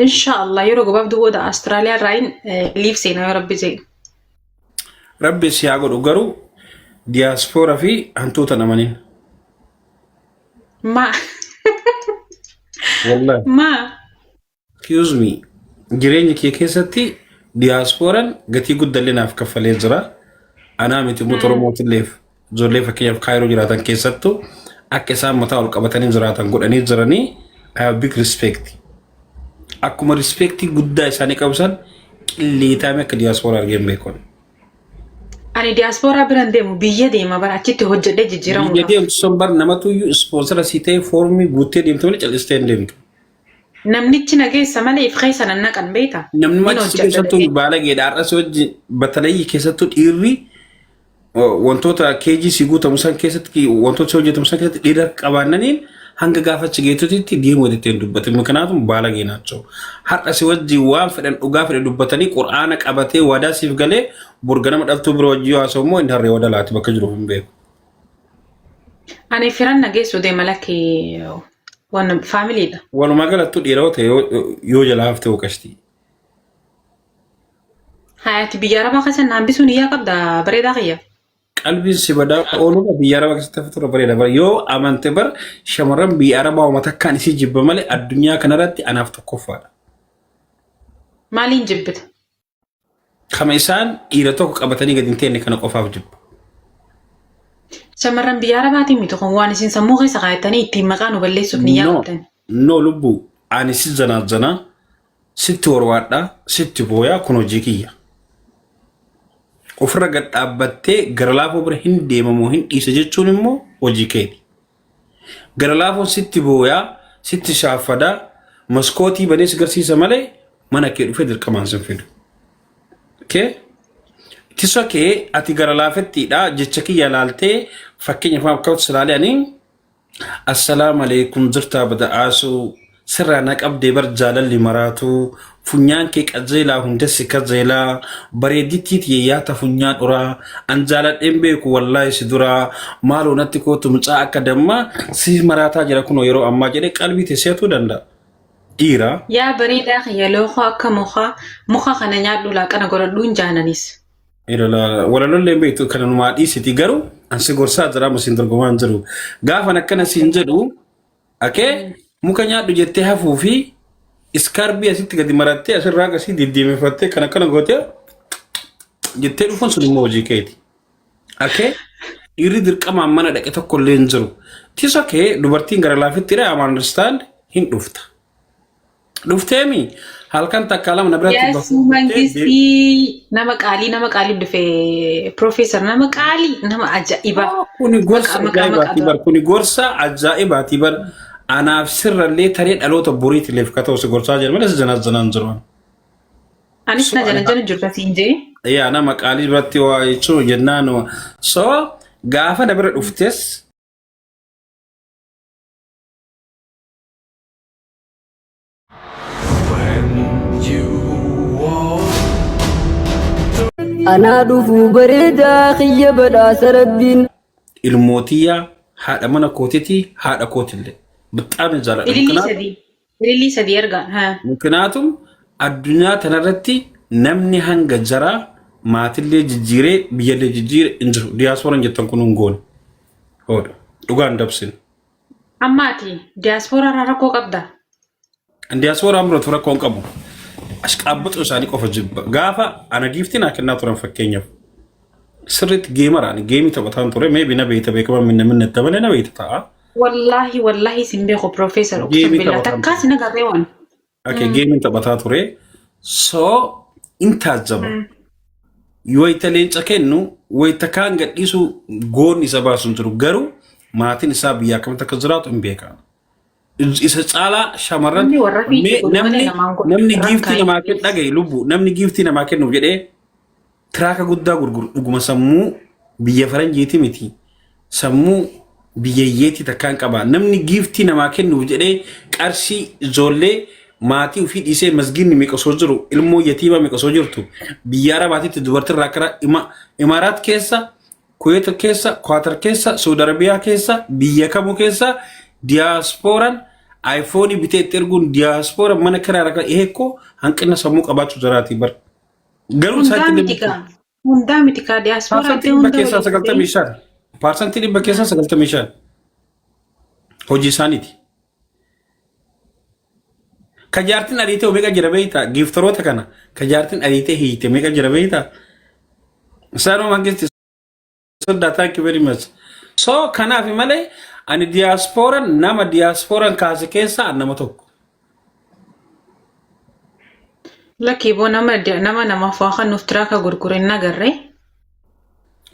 Inshaallah yeroo gabaabduu booda Austraaliyaa irraa hin liif seenaa yoo rabbi jedhe. Rabbi si haa godhu garuu diyaaspooraa fi hantuuta namanin. Maa. Wallahi. Maa. Excuse me. Jireenya kee keessatti diyaaspooraan gatii guddallee naaf kaffalee jira. Anaa miti uummata Oromootillee ijoollee fakkeenyaaf Kaayiroo jiraatan keessattuu akka isaan mataa ol qabatanii jiraatan godhanii jiranii I have big respect. Akkuma respectii guddaa isaanii qabu san qilleetaame akka diyaaspooraa argee hin beeku. Ani diyaaspooraa biran deemu biyya deema bara achitti hojjedhee Biyya jijjiiramuudhaaf. deemtu sun bar namatu iyyuu ispoonsara sii ta'e foormii guuttee deemtu malee cal'istee hin deemtu. Namnichi na geessa malee if keessa nan naqan beekta. Namni Nin achi hojjedha keessattuu dhaqee. baalageedha. Har'as wajjin batalayyii keessattuu dhiirri wantoota keejii si guutamu san keessatti wantoota si hojjetamu san keessatti dhiira qabaannaniin hanga gaafa achi geetutitti deemu walitti hin dubbatin. Mikinaatu baalagee naachoo. Har'a si wajjin waan fedhan dhugaa fedhan dubbatanii qur'aana qabatee waadaa siif galee borganama dhaltuu bira wajjin yoo haasa'u immoo inni harree wadalaati bakka jiru hin beeku. Ani firan na geessu deema lakki waan faamiliidha. Walumaa galattuu dhiira yoo ta'e yoo jalaa hafte hooqashti. Hayati biyya arabaa keessa na hambisuun iyyaa qabda bareedaa kiyya. Qalbiin si badaa ooludha biyya arabaa keessatti hafuutu irra bareeda bara yoo amante bar shamarran biyya arabaa uummata akkaan isii jibba malee addunyaa kanarratti anaaf tokkoffaadha. Maaliin jibbita? Kama isaan dhiira tokko qabatanii gadi hin teenne kana qofaaf jibba. Shamarran biyya arabaatiin miti kun waan isin sammuu keessa kaayatanii ittiin maqaa nu balleessuuf niyyaa No, qabdan. no lubbuu ani si zanaazanaa sitti warwaadhaa sitti booyaa kun hojii kiyya. Ofirra gad dhaabbattee gara laafoo bira hin deemamu hin dhiisa jechuun immoo hojii keeti. Gara laafoon sitti booyaa sitti shaaffadaa maskootii banee si garsiisa malee mana kee dhufee dirqamaan sin fidu. Okay? Tisa kee ati gara laafettiidha jecha kiyya laaltee fakkeenyaaf akka silaalee ani Assalaamu alaikum jirtaa bada'aasuu sirraa na qabdee bar jaalalli maraatuu funyaan kee qajeelaa hundessi kajeelaa bareedittii tiyya yaata funyaan uraa an jaaladheen beeku wallaahi si duraa maaloo natti kootu mucaa akka dammaa si maraataa jira kunoo yeroo ammaa jedhee qalbii tee seetuu danda'a dhiira. Yaa bareedaa kiyya lookoo akka mukaa muka kana nyaadhu laaqana godhadhu hin jaananis. Walalollee beektu kana numaa dhiisiti garuu an si gorsaa jira amma siin dorgomaa hin jiru. Gaafan akkana siin jedhu akee muka nyaadhu jettee hafuu fi iskaarbii asitti gadi marattee asirraa akkasii diddiimefattee kan akkana gootee jettee dhufuun sun immoo hojii keeti. Akee dhiirri dirqamaan mana dhaqe tokko illee hin jiru. Tisa kee dubartiin gara laafitti dha am understand hin dhufta. Dhufteemi halkan takka lama na biratti Yes, bafuuf jettee mangistii nama qaalii nama qaalii dhufe Profeesar nama qaalii nama ajaa'ibaa. Kuni gorsa Maqaa maqaa ajaa'ibaati maqaa bar kuni gorsa ajaa'ibaati bar anaaf sirrallee taree dhaloota boriitileef ka ta'u si gorsaa jira malee si janaa janaan jiru. Anis So na ani jala jala jirta siin jee. Yaa nama qaalii biratti waa jechuun jennaan so gaafa na bira dhuftes Anaa dhufuu bareedaa kiyya badhaasa rabbiin. Ilmootiyyaa haadha mana kootitii haadha kootillee bixxaami jaaladha. Ilillii Mukinaatu sadii. Ilillii sadii ergaa. Haa. Mukinaatum addunyaa tanarratti namni hanga jaraa maatillee jijjiiree biyyallee jijjiire hin jiru. Diyaaspooraan jettan kun hin goone. Hoodha. Dhugaan dabsine. Amma ati diyaaspooraa irraa rakkoo qabda. Diyaaspooraan birootu rakkoo hin qabu. Ashqaabbatu isaanii qofa jibba. Gaafa ana giiftii naa kennaa turan fakkeenyaaf. Sirriitti geemaraan geemii taphataan ture meebi na beekta beekama minna minna itti malee na beekta ta'a. Wallaahi wallaahi sin beeku Profeesar Uqsum Geemii Billaa taphataan takkaa ture. sin agarree waan. Okay, geemiin taphataa ture. So in taajjaba. Wayita leenca kennu wayita kaan gadhiisu goonni isa baasu hin jiru. Garuu maatiin isaa biyya akkamitti akka jiraatu hin beekan. Isa caalaa shamarran Namni warra fi mee godhu malee namni namaan godhu. namni Irraan giiftii kaa'ee namaa kennu dhagaye lubbuu namni giiftii namaa kennuuf jedhee Tiraaka guddaa gurguru dhuguma sammuu biyya faranjiiti miti. Sammuu biyyayyeetii takkaan qaba. Namni giiftii namaa kennuuf jedhee qarshii ijoollee maatii ofii dhiisee masgiinni meeqa osoo jiru ilmoo yatiimaa meeqa osoo jirtu biyya arabaatitti dubartirraa kara imaaraat keessa Kuweet keessa Kwaatar keessa Saudi Arabiyaa keessa biyya kamuu keessa diyaaspooran iPhone bitee itti erguun diyaaspoora mana kiraa rakaa eekoo hanqina sammuu qabaachuu jiraati bar. Garuu Hundaa isaatti miti kaa. Hundaa miti kaa diyaaspoora Paarsantii ta'e dhibba hunda keessaa waliin 95. Paarsantii 95% hojii isaaniiti. Ka jaartiin ariitee meeqa jira beektaa? Giiftaroota kana ka jaartiin ariitee hiite meeqa jira beektaa? Isaanuma mangisti soddaa, thank you very much. So kanaaf malee ani diyaaspooran nama diyaaspooran kaase keessaa ani nama tokko. Lakkii boo, nama namaaf waa kan nuuf tiraaka gurgure hin agarre.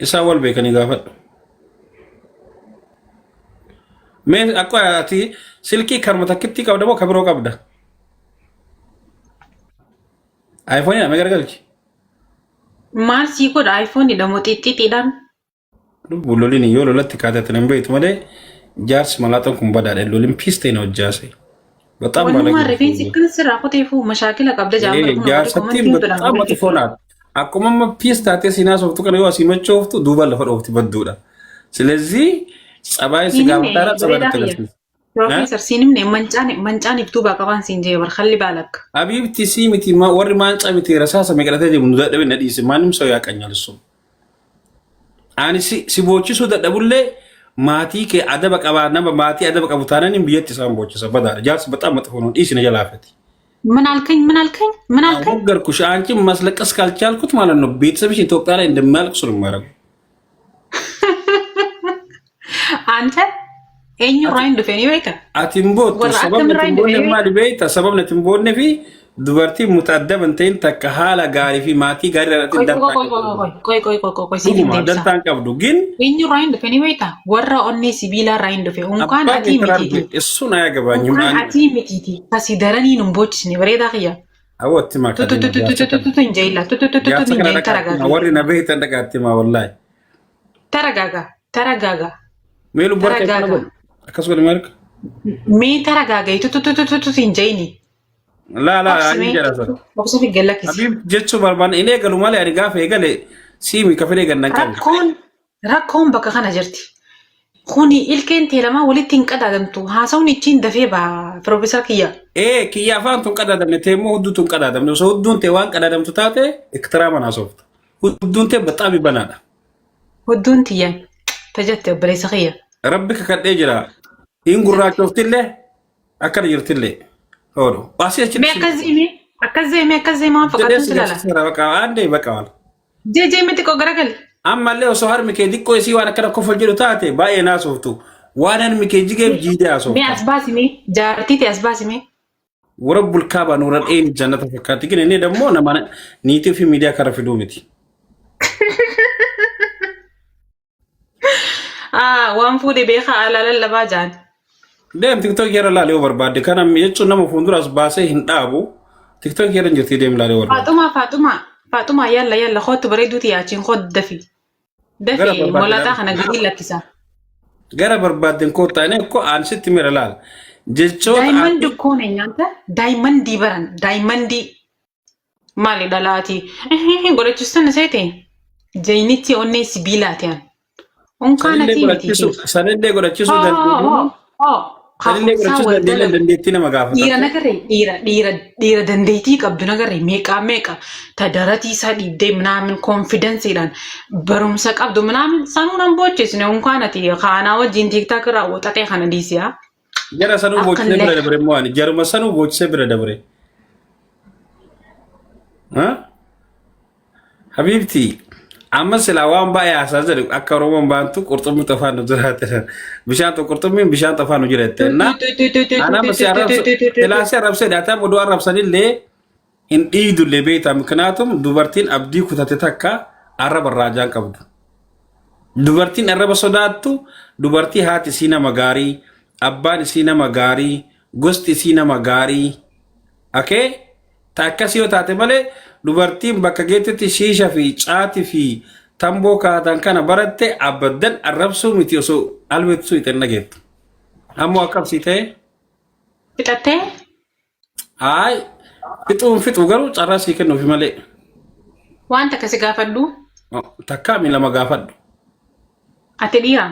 Isaan wal beekanii gaafadhu. Mee akka ati silkii karma takkitti qabda moo ka biroo qabda? iPhone mee gargalchi. Maal sii godha iPhone dha moo xixixiidhaan? Lubbu lolin yoo lolatti kaatatti nan beektu malee jaarsi malaaxan kun badaadha. Lolin piis ta'e na hojjaase. Baxaam Walumaa rifeensi akkana sirraa kuteefuu mashaakila qabda jaamar kun warri Jaarsattiin komantiin baxaam matifonaadha. Akkuma amma piis taatee siinaa sooftu kana yoo asii machooftu duuba lafa dhoofti badduudha. Silezii tsabaayii si gaafataadha tsabaayii Bareedaa natti kiyya. agarsiisa. Profeesar siin himne mancaan iftuu qabaan siin jee bar kalli baalak. Abiibti sii miti warri maancaa miti rasaasa meeqadhatee deemu nu dadhabe na dhiise maanim soo yaaqanyal sun. Ani si boochisuu dadhabullee maatii kee adaba qabaa nama maatii adaba qabu taanaan biyyatti isaan boocisa badaadha. Jaarsi በጣም መጥፎ ነው። dhiisi na jalaafati. ምን አልከኝ? ምን አልከኝ? ምን አልከኝ? ነገርኩሽ። አንቺ ማስለቀስ ካልቻልኩት ማለት ነው ቤተሰብሽ ኢትዮጵያ ላይ እንደሚያልቅሱ ነው የማደርገው። አንተ eenyurraa hin dhufe ni beekta? Ati hin boottu Warra sababni ati akkamirraa hin hin boonne dhufe? Maali beekta? Sababni ati hin boonne fi dubartii mutaaddaban ta'in takka haala gaarii fi maatii gaarii irratti ቆይ ቆይ dantaa ቆይ qabdu. ቆይ ቆይ ቆይ ቆይ ቆይ siif hin Dhuguma deebisa. dantaa hin qabdu gin Eenyurraa hin dhufe ni beekta? Warra onnee sibiilaarraa hin dhufe. Unkaan abbaa atii keetirraa mitiiti. dhufe እሱን አያገባኝም። Unkaan atii mitiiti. Kasii daranii nun boochisne bareedaa kiyya. Hawwatti makaa Tutututututututu hin jeella. Tututututu jaarsa hin kana jeen dhaqaatti taragaaga. warri na beektan dhaqaatti himaa wallaahi. Taragaaga. Taragaaga. Mee lubbuu harka akkana Taragaaga. godhu akkas godhi marka. Mee taragaaga tututututu hin jeeni. Laa laa Obsi ani mee. jedha sana. Obsa fi gallakkisi. Habiib jechuu barbaanne inni eegalu malee ani gaafa eegale siimi ka fedhe eegan nan qabu. Rakkoon bakka kana jirti. Kuni ilkeen tee lamaa walitti hin qadaadamtu. Haasawni ittiin dafee baa Piroofeesar kiyya. Ee kiyya afaan tun qadaadamne tee immoo hudduu tun qadaadamne osoo hudduun tee waan qadaadamtu taate iktiraama naasofta. Hudduun tee baxaami banaadha. Hudduun tiyya tajatte obboleessa kiyya. Rabbi kakadhee jira. Hin gurraachoftillee akkana jirtillee. Oolu. Asii achi Mee akkas zeemee akkas zeemee akkas zeemee waan jedhee fakkaatuun si si laala. garsiiseera baqa aandee baqa waan. Jee jee miti koo garagali. Ammallee osoo harmi kee xiqqoo isii waan akkana kofal jedhu taate baay'ee naasoftu. Waan harmi kee jigeef jiidee Mee haasofta. as baasi mee jaartii ta'e as baasi mee. Warra bulkaabaa nuura dheen jannata fakkaatti. Gin inni dammoo nama niitii fi miidiyaa kara fiduu miti. Ah, waan fuudhe beekaa alaa lallabaa jaan. Deem TikTok yeroo laalee yoo barbaadde kana jechuun nama fuulduraas baasee hin dhaabu. TikTok yeroo hin jirti deem laalee barbaadde. Faaxumaa Faaxumaa Faaxumaa yalla yalla kootu bareeduuti yaachiin kootu dafi. Gara Dafi barbaadde molaaxaa kana gadi lakkisa. Gara barbaadden koottaa inni akkoo aan sitti mira laala. Jechoota Daa'imman dukkoon nyaata daa'imman baran daa'imman maali dhalaati godhachiistuun seete jayinitti onnee sibiilaati an. Unkaan sanillee atii miti. godhachiisuu sanillee godhachiisuu dandeenyu. Sanillee Hafuusaa godhachiisuu wal dandeenyu dalagu. dandeettii nama Dhiira gaafata. nagarree dhiira dandeettii qabdu nagarree meeqaa meeqa ta daratii isaa dhiibdee minaamin confidenceiidhaan barumsa qabdu minaamin sanuu nan boochisne unkaan ati kaanaa wajjin TikTok irraa waxaxee kana dhiisiyaa. Jara sanuu Akka boochisee bira illee. dabre immoo ani jaruma sanuu boochisee bira dabre. Habiibti amma silaa waan baay'ee haasaa jedhu akka Oromoon baantu qurxummii xafaan nu jiraate bishaan tokko qurxummiin bishaan xafaan nu jiraate na anama si arrabsu silaa si arrabsee dhaataa oduu arrabsanillee hin dhiidullee beektaa ምክንያቱም dubartiin abdii kutate takka arraba raajaan qabdu. Dubartiin arraba sodaattu dubartii haati isii nama gaarii, abbaan isii nama gaarii, gosti isii nama gaarii. Akee ta akkasii yoo taate malee dubartiin bakka geettetti shiisha fi caatii fi tamboo kaatan kana baratte abaddan arrabsuu miti osoo albeettisuu itti hin dhageettu. Ammoo akkasii ta'e Fixattee haay fixuun fixu garuu carraa sii kennuufi malee. Waan takka si gaafadhu. Takkaa mi lama gaafadhu. Ati dhiira.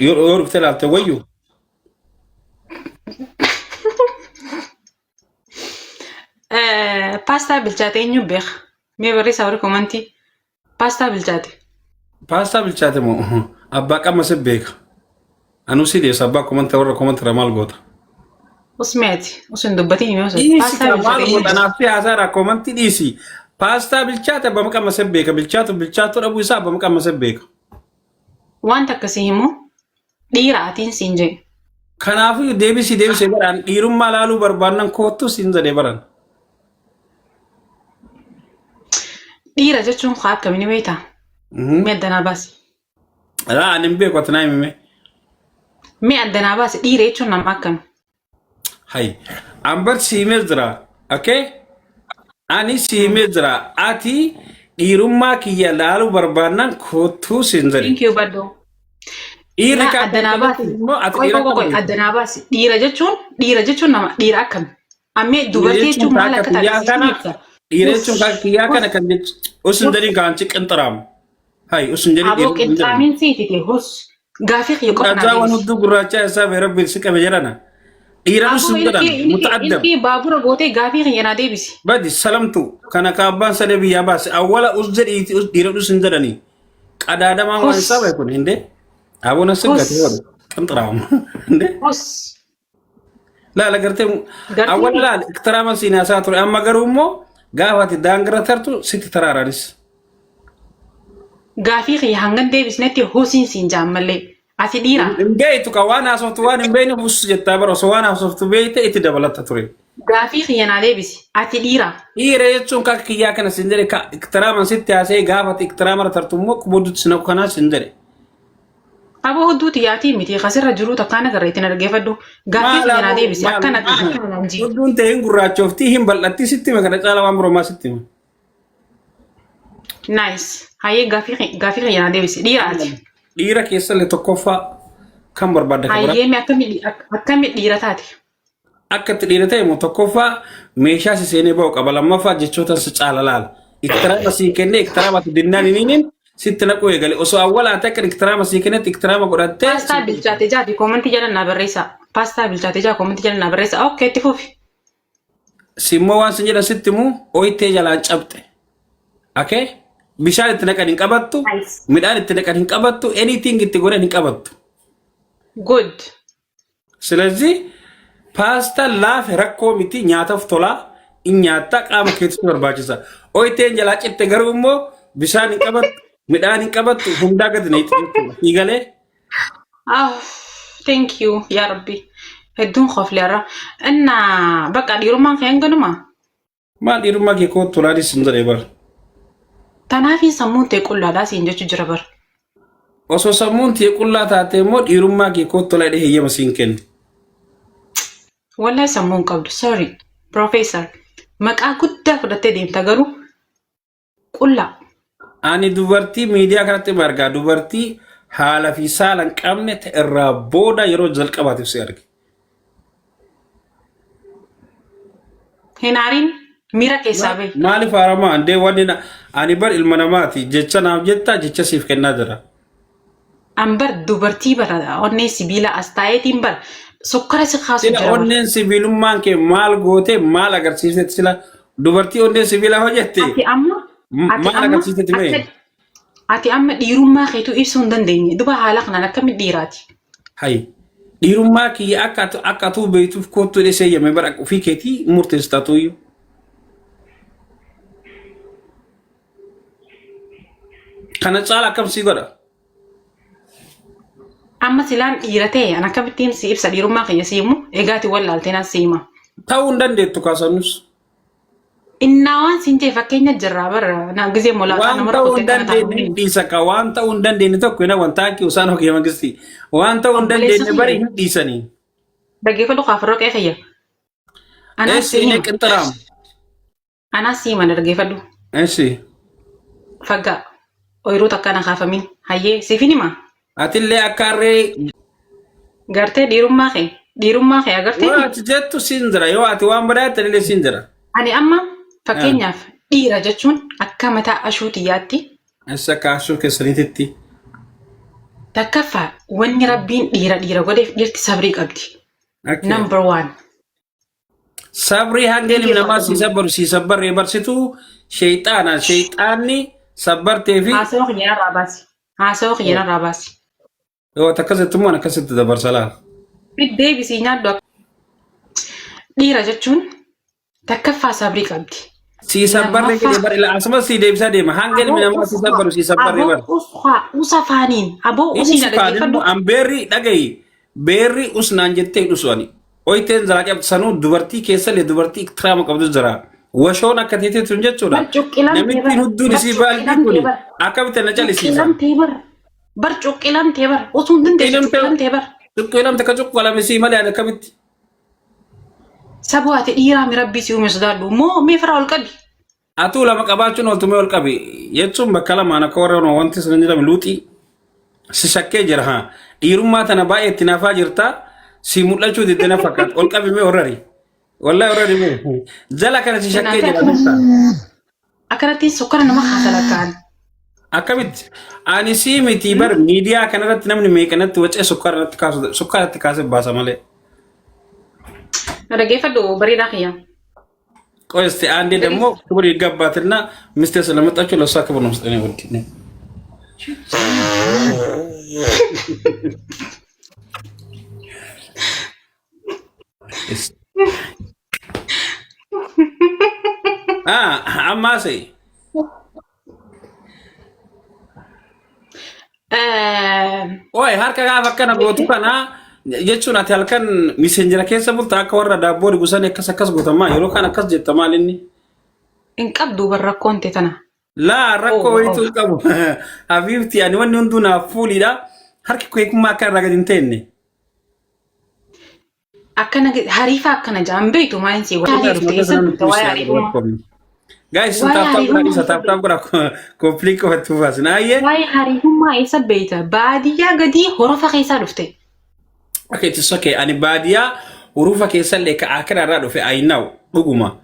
Yoo dhuftee ilaalte wayyu. Paastaa bilchaate eenyu beeka? Mee barreessaa warri komantii. Paastaa bilchaate. Paastaa bilchaate moo abbaa qammase beeka. Anuu si dhiyeessa abbaa komanta warra komantira maal goota? Usmee ati osoo hin dubbatiin himee osoo. Dhiisi Paastaa kaa maal bilchaate eenyu goota beeka? naaf fi haasaadha komanti dhiisi. Paastaa bilchaate abbaa qammase beeka bilchaatu bilchaatu dhabuu isaa abbaa qammase beeka. Wanta akkasii himu dhiira atiin siin jedhe. Kanaafuu deebisii deebisee baraan dhiirummaa laaluu barbaannan koottu siin jedhee baran. Dhiira jechuun kaa akkamii ni beektaa? Mee addanaa baasi. Laa ani hin beeku ati naa himi mee. Mee addanaa baasi dhiira jechuun nama akkami? Hay. An bar si himee jira. Okay? Ani si himee jira. Ati dhiirummaa kiyya laaluu barbaannan koottuu siin jedhe. Thank you Baddo. Dhiirri Laa kaa addanaa baasi. immoo ati Qoy dhiira qoy qoy akkam addanaa baasi. Dhiira jechuun nama dhiira akkami? Ammee Dhiira dubartii jechuun jechuun maal akka akka taate kiyyaa siif kana ibsa. dhiira jechuun akka kiyyaa kana kan jechu usun jedhin kaan ciqinxiraam. Hay usun jedhin Aboo dhiira hin jedhamu. qinxaamiin siitite hos gaafii kiyya qofa naa Gurraachaa waan deebisi. hudduu gurraachaa isaa bee rabbiin si qabe jedhana. Dhiira Aboo usun jedhan ilkee ilkee muta'addab. ilkee baabura gootee gaafii kiyya naa deebisi. Badi salamtu kana ka abbaan sadee biyyaa baase awwala us jedhiiti us dhiira us hin jedhani. Qadaadamaan waan Hos isaa beekun hinde. Aboon as hos gate godhu qinxiraam. Hinde. hos Laala gartee gartee awwala laala iktiraama siin haasaa ture amma garuu immoo gaafa ati daangira tartu sitti taraaranis. Gaafii kiyya hangan deebisnetti hosiin siin jaan mallee. Ati dhiira. Hin beektu ka waan haasoftu waan hin beekne bus jettaa bara osoo waan haasoftu beekte itti dabalatta ture. Gaafii kiyya naa deebisi. Ati dhiira. Dhiira jechuun ka kiyyaa kana siin jedhe ka iktiraaman sitti haasa'ee gaafa ati iktiraamara tartu immoo qubodutti si naqu kanaa siin jedhe. Aboo hudduu tiyyaatii miti kasirra jiruu takkaan agarra ittiin argeeffadhu. Gaaffii Maal kiyya naa aboo deebisi. maal Akkana akkana naan jii. hudduun ta'e hin gurraachoftii hin bal'attii sitti hima kana caala waan biroo maa sitti hima. Nice. Hayyee gaaffii kiyya naa deebisi. Dhiira ati. Dhiira keessallee tokkoffaa kan barbaadde kan biraa. Hayyee mee akkami dhiira taate? Akka itti dhiira ta'e immoo tokkoffaa meeshaa si seenee ba'u qaba lammaffaa jechoota si caala laala. Iktiraama sii kennee iktiraama ati dinnaan hin hiniin sitti naquu eegale osoo awwala ati akka iktiraama sii kennetti iktiraama godhattee Paastaa bilchaate jaati koomantii jala naa barreessaa. Paastaa bilchaate jaa koomantii jala naa barreessaa. Okay itti fufi. Si immoo waan sin jedhan sitti himu ooyitee jalaan cabxe. Okay? Bishaan itti naqan hin qabattu, Nice. midhaan itti naqan hin qabattu, anything itti godhan hin qabattu. Good. Silazii paastaan laafe rakkoo miti nyaataaf tolaa in nyaattaa qaama keetti barbaachisa. Ooyiteen jalaa citte garuu immoo bishaan hin qabattu, midhaan hin qabattu, hundaa gadi na itti jechuudha. Siigalee Ah, thank you yaa rabbi. Hedduun kofleerra. Inna bakka dhiirummaan kee hanganuma. Maal dhiirummaa kee kootu laalis hin jedhee bara. Tanaafin sammuun tee qullaadhaa siin jechuu jira bara. Osoo sammuun tee qullaa taate immoo dhiirummaa kee kootu laa jedhee heeyyama siin kennu. Wallahi sammuun qabdu. Sorry. Professor. Maqaa guddaa fudhattee deemta garuu qullaa. Ani dubartii miidiyaa kanatti ma argaa dubartii haala fi saala hin qabne ta'e irraa booda yeroo jalqabaatiif si arge. Hin aariin miira keessaa bahi. Maaliif haaramaa andee wanni na ani bar ilma namaati jecha naaf jettaa jecha siif kennaa jira. An bar dubartii bara onnee sibiila as taa'eetiin bar sokkara si kaasu Sila jira bar. onneen sibiilummaan kee maal goote maal agarsiiftetti sila dubartii onneen sibiilaa hojjette Ati amma ati maal amma agarsiiftetti mee? akka ati amma dhiirummaa keetuu ibsuu hin dandeenye. Duba haala kanaan akkamitti dhiiraati? Hayi dhiirummaa kiyya akka akka atuu beektuuf koottu jedhee seeyyame bara ofii keetii murteessita tuuyyuu. Kana caala akkam sii godha? Amma silaan dhiira ta'e an akkamittiin si ibsa dhiirummaa kiyya si himu egaati wallaaltee naan si hima. Ta'uu hin dandeettu kaasannus. Innaa waan siin jee fakkeenya jirraa bara na gizee molaaxaa Waan namarra ta'uu hin qottee kana dandeenye hin taa'u. dhiisa ka waan ta'uu hin dandeenye tokko hin hawwan taankii isaan hogee mangisti. Waan ta'uu hin Obboleessa dandeenye bari kiyya hin dhiisanii. dhaggeeffadhu kaafirroo qe'ee kiyya. Anaas si Eessi inni hima. qinxiraam. Anaas si hima dhaggeeffadhu. Eessi. Faggaa ooyiruu takka na kaafamin hayyee siifin hima. Atillee akka harree Gartee dhiirummaa kee agartee waan ati jettu siin jira yoo ati waan badaa jette illee siin jira. ani amma fakkeenyaaf dhiira jechuun akka mataa ashuu xiyyaatti Eessa akka ashuu keessaniititti. takkaffaa wanni rabbiin dhiira dhiira godheef dhiirti sabrii qabdi. Okay. Number one. Sabrii hanga ilmi namaa si Dhaggeeffadhu. sabbaru si sabbarree barsitu sheexaana. Sheexaanni sabbartee fi Haasawaa kiyya narraa baasi. Haasawaa kiyya narraa baasi. Yoo ati akkasitti immoo ani akkasitti dabarsa laal. Deebisii nyaadhu akka. Dhiira jechuun takkaffaa sabrii qabdi. Sii sabbarree jedhee Lammaffaa bar ila asumas sii deebisaa deema. Hanga ilmi aboo namaa sii uswa sabbaru sii sabbarree aboo bar. uswa usa faaniin aboo usii na Usfaan dhaggeeffadhu. immoo an beerri dhagayi beerri usnaan jettee hin dhusu ani. Oyteen zalaa qabdu sanuu dubartii keessallee dubartii iktiraama qabdu jira. Washoon akka teetee tun jechuudha. Bar cuqqilamtee Namittiin bar hudduun bar isii baaldii cuqqilamtee kuni bar akkamitti na calisiisa. cuqqilamtee bar bar cuqqilamtee bar osoo hin dandeessu Cuqqilamtee cuqqilamtee bar. cuqqilamte ka cuqqalame sii malee ani akkamitti. Saboo ati dhiiraa mi rabbii si uume sodaadhu moo mee firaa ol qabi. Atuu lama qabaachuun ooltu mee ol qabi jechuun bakka lamaan akka warra wanti sun jedhame luuxii si shakkee jira haa dhiirummaa tana baay'ee itti naafaa jirta si mul'achuu didde na fakkaata ol qabi mee horari wallahi horari mee jala kana si shakkee Kanaaf jira beektaa akkanatti sokkara nama kaasa lakkaa'an. akkamitti ani sii miti bar miidiyaa kanarratti namni meeqanatti wacee sukkaara irratti kaasu sukkaara irratti kaasee baasa malee. Na dhaggeeffadhu bareedaa kiyya. ቆይ እስቲ አንዴ ደግሞ ክብር ይገባትና ሚስቴ ስለመጣችሁ ለእሷ ክብር ነው መስጠን ውድ አማሴ Ooy harka gaafa akkana gootu kana jechuun ati halkan miseenjira keessa bulta akka warra daabboo dhibu sanii akkas akkas gootamaa yeroo kan akkas jetta maal inni? Hin qabdu bar rakkoon tee tana. Laa rakkoo Oh, wayituu oh. hin qabu. Habiibti ani wanni hunduu naaf fuuliidha. Harki koo eegummaa akka irraa gadi hin teenne. Akkana hariifa akkana jaan beektu maaliin sii waa'ee dhufte eessa dhufte waa'ee hariifummaa. Guys, Waa'ee taaptaap godhaa hariifummaa dhiisa eessa taaptaap godhaa koppiliin qofatti fufaas. Ayyee. Waa'ee hariifummaa eessa beekta? Baadiyyaa gadii horofa keessaa dhufte. Okay, it's okay. Ani baadiyyaa hurufa keessallee ka akira irraa dhufe I know dhuguma.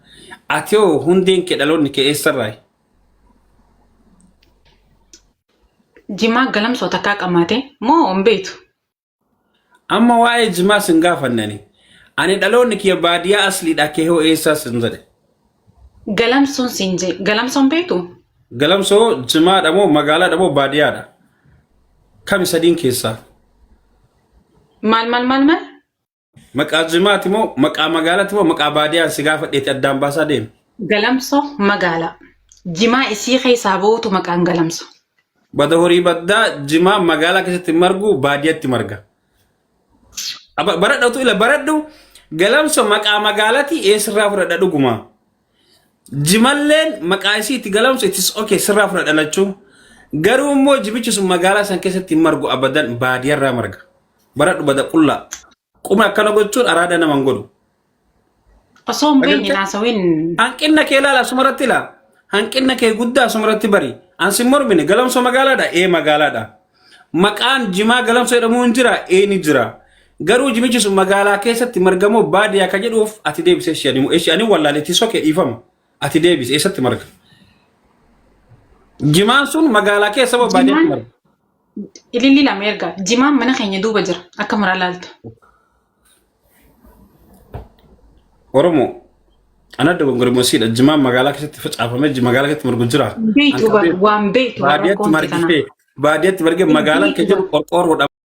Ati hoo hundeen kee dhaloonni kee eessarraa? Jimaa galamsoo takkaa qamaate moo hin beektu? Amma waa'ee jimaa sin gaafannani. Ani dhaloonni kiyya baadiyyaa asliidha kee hoo eessaa sin jedhe. Galamsoon siin jee galamsoon beektu? Galamsoo jimaadha moo magaalaadha moo baadiyyaadha? Kami sadiin keessaa? Maal maal maal maal? Maqaa jimaati moo maqaa magaalaati moo maqaa baadiyyaan si gaafadheeti addaan baasaa deema? Galamsoo magaalaa. Jimaa isii keessaa bootu maqaan galamso. Bada horii baddaa jimaa magaalaa keessatti margu baadiyyaatti marga. Baradhatu ila baradhu galamso maqaa magaalaati eessirraa fudhadha dhuguma. Jimalleen maqaa isiitti galamso itis okay sirraa fudhadha lachuu. Garuu immoo jimichi sun magaalaa san keessatti hin margu abadan baadiyyaarraa marga. Baradhu bada qullaa. Quma akkana gochuun araada nama hin godhu. Osoo hin beekne Agartee? naasawin Hanqinna kee ilaala asumarratti ilaa. Hanqinna kee guddaa asumarratti bari. An sin mormine galamsoo magaalaadha ee magaalaadha. Maqaan jimaa galamsoo jedhamu hin jira ee ni jira. Garuu jimichi sun magaalaa keessatti margamoo baadiyyaa ka jedhuuf ati deebise ishee ani ishee ani wallaaleetti sokee dhiifama. Ati deebise eessatti marga? Jimaan sun magaalaa keessa moo baadiyyaatti jimaan marga? ililli lama erga jimaan mana keenya duuba jira akka maraa laaltu. Oromoo ana dogongorimoosiidha. Jimaan magaalaa keessatti facaafamee magaalaa keessatti margu jira. Beektu An bar qabee waan beektu bar baadiyyaatti rakkoon tee tana. margee baadiyyaatti margee Hin magaalaan kee beektu jiru bar. qorqoorroodha.